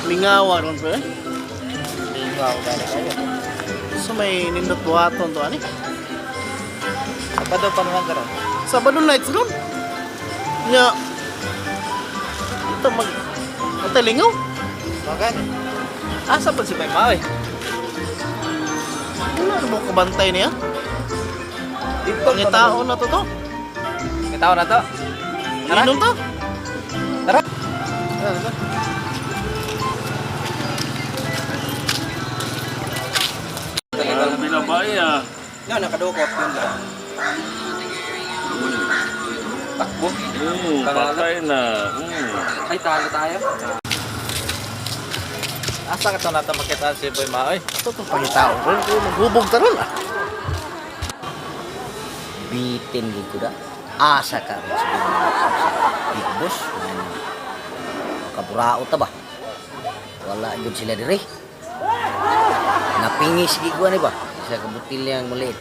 Mingawa ron pre. Lingaw gani kayo. So may nindot buhaton to ani. Sabado pa naman karon. Sabado nights ron. Nya. Ito mag Matalingaw. Magan. Asa pa si Bay Maoy? Wala na mo kabantay niya. Dito Pangitao na to to. Ngitao na to. Tara. Inom to. Tara. Tara, tara. Ang binabay ah. No, nakadukot yun lang. Takbo. Patay na. Mm. Ay, talo tayo. Asa ka to nata makita si Boy Maoy? Ito itong pangitao ron. Maghubog ta ron ah. Bitin gid ko da. Asa ka rin sa Big Boss man. Kaburao ta ba? Wala gyud sila dire. Napingis gid ko ani ba? Isa ka butilyang maliit.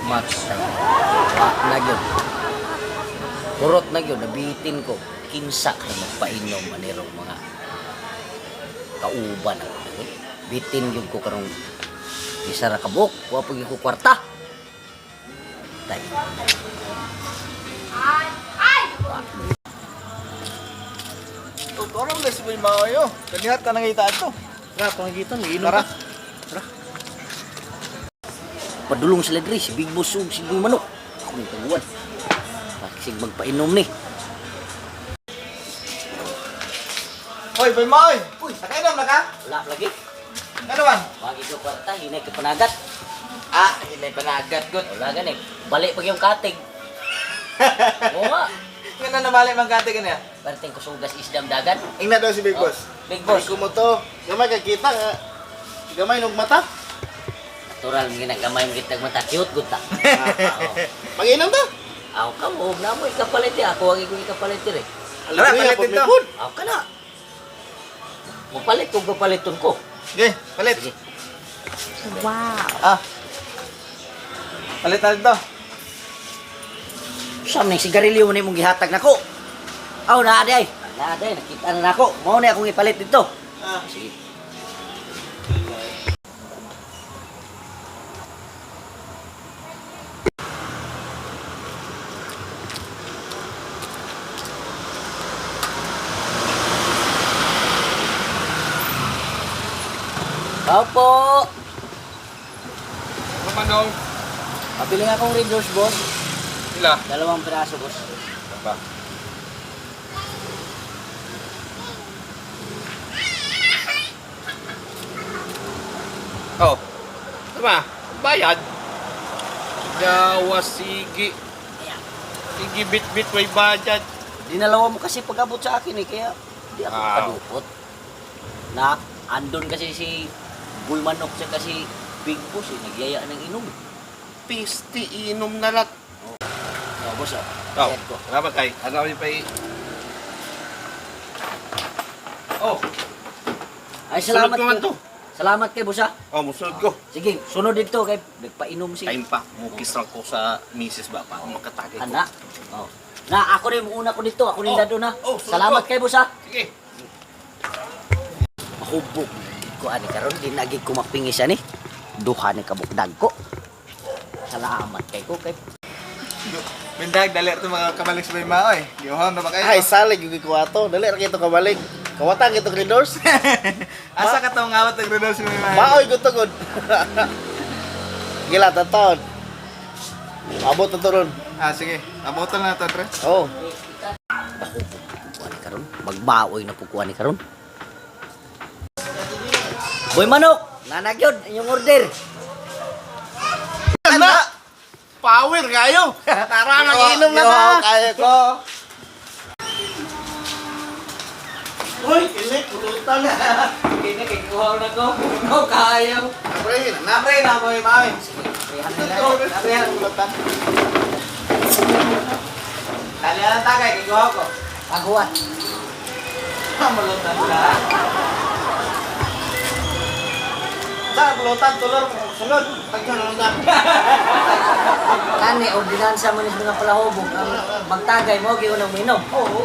Matay. Wa na gyud. Kurot na gyud, nabitin ko. Kinsa kay magpainom manirong mga kauban ako. Eh. Bitin gyud ko karong isa ra ka buok, wa pa gyud ko kwarta. Tay. Oh, torong na si Boy Maoy oh. Kanihat ka nangita ato. Tara, pangita, mag-inom Tara. ta. Padulong sila diri si Big Boss ug si Boy Manok. Ako ning taguan. Paksig magpainom ni. Hoy, Boy Maoy. Uy, nakainom na ka? Wala lagi. Ano man? Wagi ko kwarta, hinay kay panagat. Ah, hinay panagat gud. Wala gani. Balik pag yung katig. Oo nga. Nga na nabali man kate kaniya. Perting kusugas isdam dagan. Ingna daw si Big Boss. Big Boss. Ay, kumo to. Gamay ka kita. Nga. Gamay nog mata. Natural ginagamay mo kitag mata cute gud ta. Oo. Mag-inom ta. Ako ka mo, na mo ikapalit eh. Ako ang ikaw ikapalit eh. Tara, Alam niya, palit dito. pagmipon. Ako ka na. Mupalit kung kapaliton ko. Sige, palit. Sige. Ah. Palit na dito. Saan nang sigarilyo mo na imong gihatag nako? Aw, naa di ay. Naa di ay, nakita na nako. Mao na akong ipalit dito. Ah. Sige. Opo. Manong. Pabili nga akong Red Horse, boss. Sila. Dalawang piraso, boss. Ba? Oh. Tama. Bayad. Gawa sige. Sige bit-bit may bayad. Dinalawa mo kasi pag-abot sa akin eh, kaya di ako Ah. makadukot. Na, andun kasi si Boy Manok siya kasi Big Boss eh, nagyaya ng inom. eh. Pisti inom na lat. Oh, boss oh. Oh, Bayad ko. salamat kay. Ano kami pa. Oh, Ay, salamat Sunod ko man kay- to. Salamat kay boss ah. Oh, musunod ko. Sige, sunod dito kay nagpainom si Time pa. Mukis lang ko sa misis ba pa. Makatagay ko. Ana. Oh. Na, ako rin una ko dito, ako rin Oh. dado na. Oh, sunod Salamat ko. kay boss ah. Sige. Mahubog ko ani karon di nagi ko mapingis ani. Duha ni kabukdag ko. Salamat kay ko kay Bindag, dali ito mga kabalik si Boy Maoy. Giuhaw na ba kayo? Ay, salig yung ko ato. Dali ra kito kabalik. Kawatan kito Green Doors. Asa ka tong awat ng Rudolph si Boy Maoy? Maoy gusto gud. Gila taon. Abot na to ron. Ah, sige. Abutan na to, pre. Oh. Mahubog ko ani karon. Magbaoy na po ko ani karon. Boy Manok, nanagyod inyong order. Ana! Power kayo. Tara, mag-inom na ta. Kaya ko. Uy, kini pulutan. Kini, kikuhaw na ko. No, kaya. Pre, na. Pre, na Boy Maoy. Prehan nila. Pre, pulutan. Dali na lang tagay, kikuhaw ko. Paghuwat. Pulutan ka. Sa pulutan tulor sulod. Tagyan na. Kani ordinansa mo ni sa mga palahubog ang magtagay mo gyud unang minom. Oo.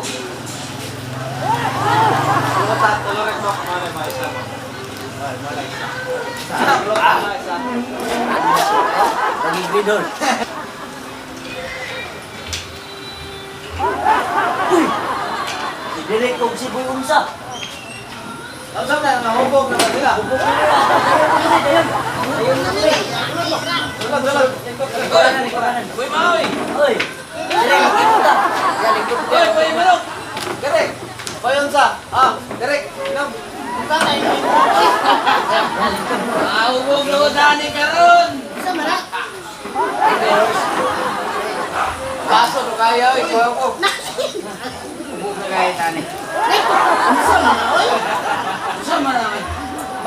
Idol. Uy! Si Derek kong si Boy Unsa. Ang na, nahubog na ba sila? Hubog na nila. Ayun, ayun, ayun. Ayun na, pre. Sulod, sulod. Ikaw kanan. Boy Maoy! Oy! Derek, kita. Galing ko. Boy, Boy Manok! Direk! Boy Unsa! Ah, Direk! Inom! Mahubog na ko dani karon! Sa mara. Baso do kaya, oy. Kuha ko. Hubog na kaya tani. Unsa man na oy? Unsa man na eh?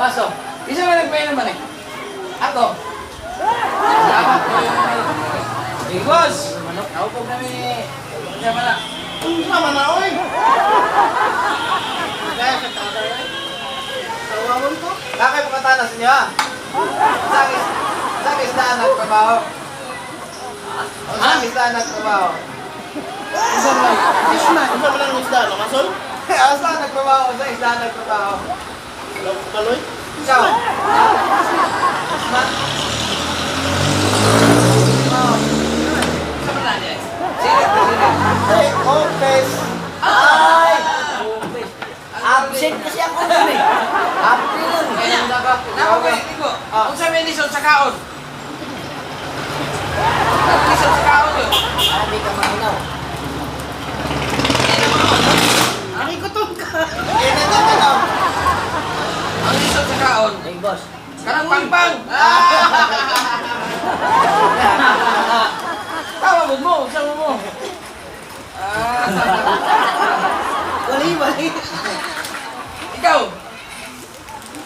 Baso. Isa man nagpainom man eh. Ako. Salamat, Boy Manok. Big Boss! Nahubog na mi. Unsa man na? Unsa man na oy? Kaya sa tatay oy. Tawawon ko. Nakay pagkatanas niyo ha? Sa isdaan nagtrabaho. Sa isdaan nagtrabaho. Unsa man? Fishman. Unsa man ang isda no masol? Asa nagtrabaho? Sa isdaan nagtrabaho. Baloy. Ikaw. Usman. Unsa man na niya? Sige, sige. Hey, Opes. Ay! Absent kasi ako nun eh. Absent lang. Kaya, nako kay Rico. Unsa may lisod sa kaon? Lisod sa kaon yun. Para di ka maminaw. Ay gutom ka. Eh, nagtatanong. Ang lisod sa kaon. Hey, boss. Karang pangpang. Tawa mo mo, unsa mo mo? Ah, Wali wali. ikaw.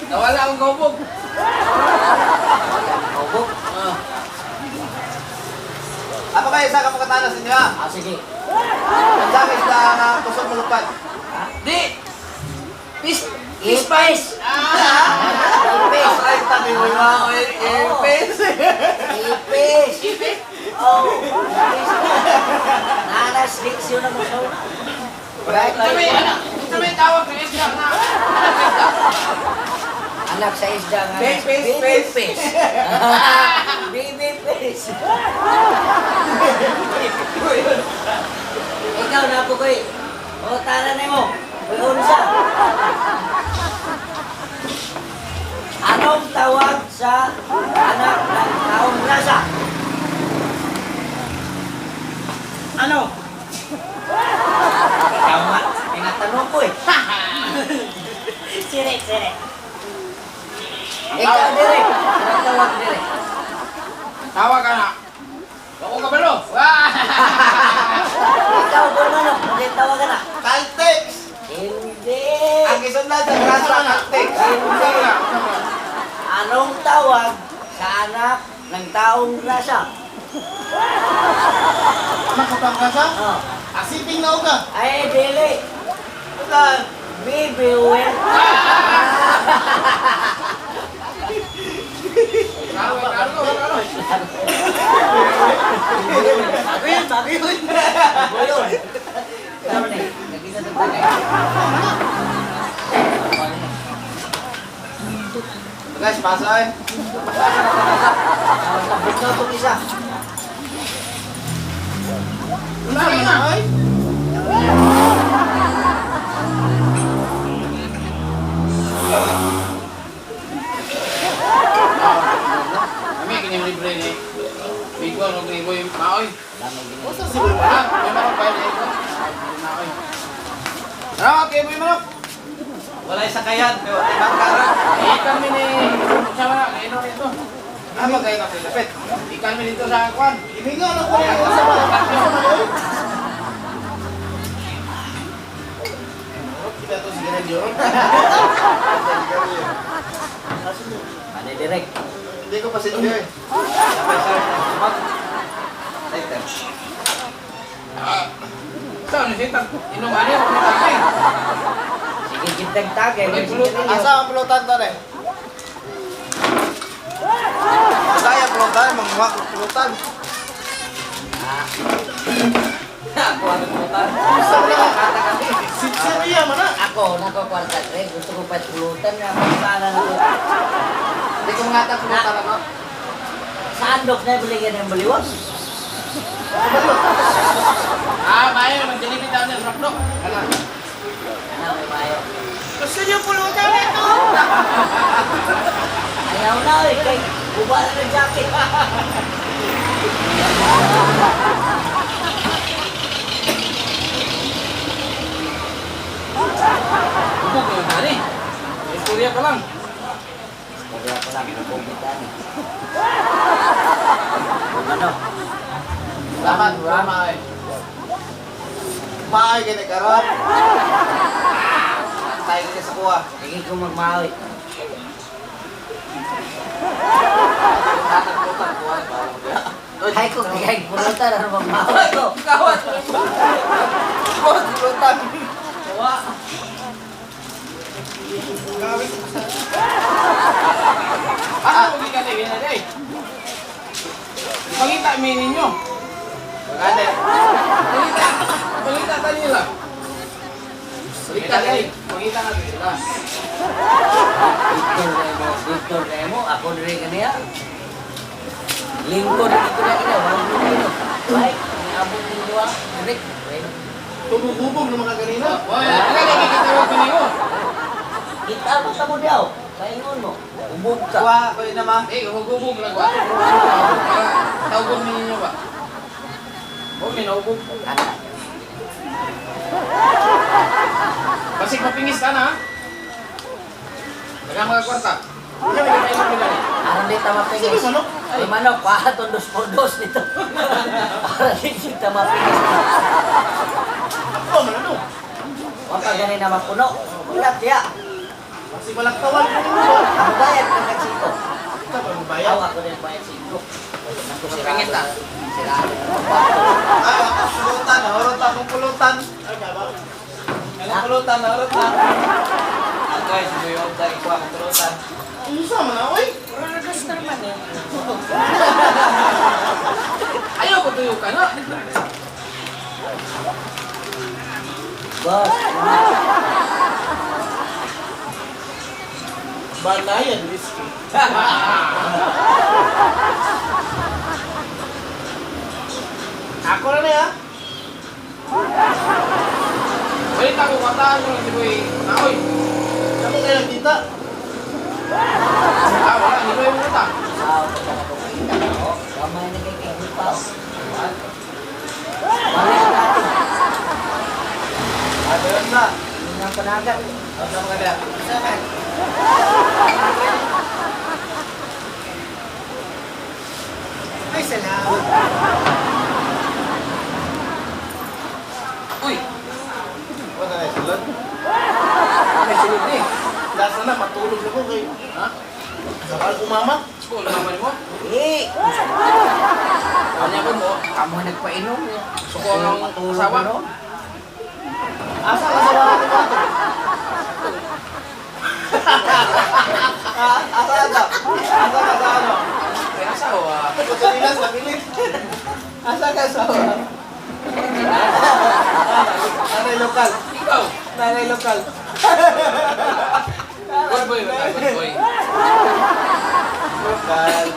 Nawala akong kaubog. Hubog. Ah. Ano kayo sa kapagkatanas ninyo ha? Ah, sige. Sa isdaan na kusog malupad. Di. Peace. Ipis! Ipis! Ay, tabi mo yung mga ipis. Ipis! Oh! Ipis! Nanas, leksyon na mo sa una. Unsa may ano? Unsa may tawag sa isda na? Anak sa isda. Anak sa isda nga. Face, face, Baby face. face. Baby face. Ikaw na po koy. O tara na mo. Uy, unsa. Anong tawag sa anak ng taong grasa? Ano? Ikaw nga, tinatanong ko eh. Sire sire. Ikaw dire. Anong tawag dire? Tawa ka na. Wako ka balo. Wah! Ikaw, Bormano, hindi tawag ka na. Caltex! Hindi. Ang isunod sa grasa, Caltex. Hindi. Anong tawag sa anak ng taong grasa? Anak ka pangkasa? Oh. Asiping na uga. Ay, dili. Saan? Baby well. Klaro, klaro, klaro. Bago yun, bago yun. Bago yun. Tama na eh. Nag-isa sa tagay. Guys, paso eh. Tabok na itong isa. Unsa man na oy? Kami kining libre ni Big Boss og ni Boy Maoy. Unsa si Boy? Ah, Boy Manok pa ni ito. Boy Maoy. Salamat kay Boy Manok. Wala yung sakayan. Pero ibang kara. Ikan mi ni unsa man na ino nito. Ano kayo na pilapit? Ikan mi dito sa kwan. Imingaw na ko rin unsa man. Unsa man oy? Kita to sigarilyo. Ano direct? Hindi ko pa sinyo eh. Later. Sa ano siya tag inom ani og ni tagay. Sige, gintag tagay. Walay pulutan. Asa ang pulutan to eh? Kaya pulutan, manguha ko pulutan. Ako ang pulutan. Unsa man na? Sitseriya man na. Ako, nakakwarta pre. Gusto ko pa pulutan nga. Pagkana na ko. Hindi ko mga pulutan ako. Sandok na balikan ng baliwas. Ah, maayo naman delivery down sa Rockdo. Ano? Ano, may mayo. Gusto niyo pulutan ito? Ayaw na eh, kay buba na ng jacket. Bubog naman tani. Istorya pa lang. Kaya pa lang, nakumitan eh. Kung ano, Salamat, salamat. Maay gani karon. Tayo ka sa kuha. hindi ko magmaoy. Ay ko, kaya pulutan, ano magmaoy ko. Kawat. Kuha pulutan. Wa. Ah, hindi ka na day. Pangita mi ninyo. Gani. Pangita. Pangita ta nila. Pangita day. Pangita na sila. Victor Remo, Victor Remo, ako diri kaniya. Lingkod dito na kaniya, walang dito. Bike, niabot din duha, direk. Bueno. Tumububog ng mga kanina. Wala, wala lagi katawag ko nimo. Kita mo sa mo daw, paingon mo, ubog ka. Kuha ko yun naman. Eh, hugubog lang ba? Tawgon mi ninyo ba? O, minahubog. Ana, Basig mapingis ka na, ha? Daga mga kwarta. aron di ta mapingis. Sige, manok. Ay, manok, pahaton dos por dos nito. Para di kita mapingis. Ako man ano. Wa pa gani na mapuno. Ulat ya. Kasi malaktawan ko nimo ba? Ako bayad ka kag siko. Ikaw pa magbayad. Aw, ako din bayad siko. Mapingis ta. Sirado. Ay, ako pulutan. Nahurot akong pulutan. Ay, ba? Anong pulutan? Nahurot na. Ah, guys, buyog tayo. Kuha akong pulutan. Unsa man na oy? Ayaw ko tuyo ka na. Boss, Banayan whiskey. Ako na na ya. Wait ako, kwartaan mo lang si Boy Naoy. Kamo kayo nagkita. Ah, wala, hindi mo yung utang. Sao ka na kung kita ko? Kamay na kay kay pa. Balik natin. Ah, doon na. Yun ang panagat. Ano mga kaya? Ay, salamat. Uy, Wala na sulod. may sulod ni. Lasa na matulog na ko kay. Ha? Sakal ko mama. School naman mo. Eh, Kanya ko mo. kamo nagpainom. Suko ang asawa. Asa ka sa wala ko ato? Ah, asa ka daw? Asa ka sa ano? Kaya asawa. Pagkalinas na pilit. Asa ka sa Nanay lokal. Ikaw. Nanay lokal. Good boy, good boy. Lokal.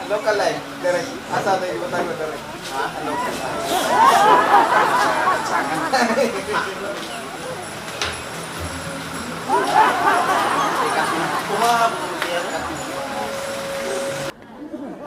Lokal ay. Direct. Asa tayo? Iba tayo direct. Ha? Lokal. Kuma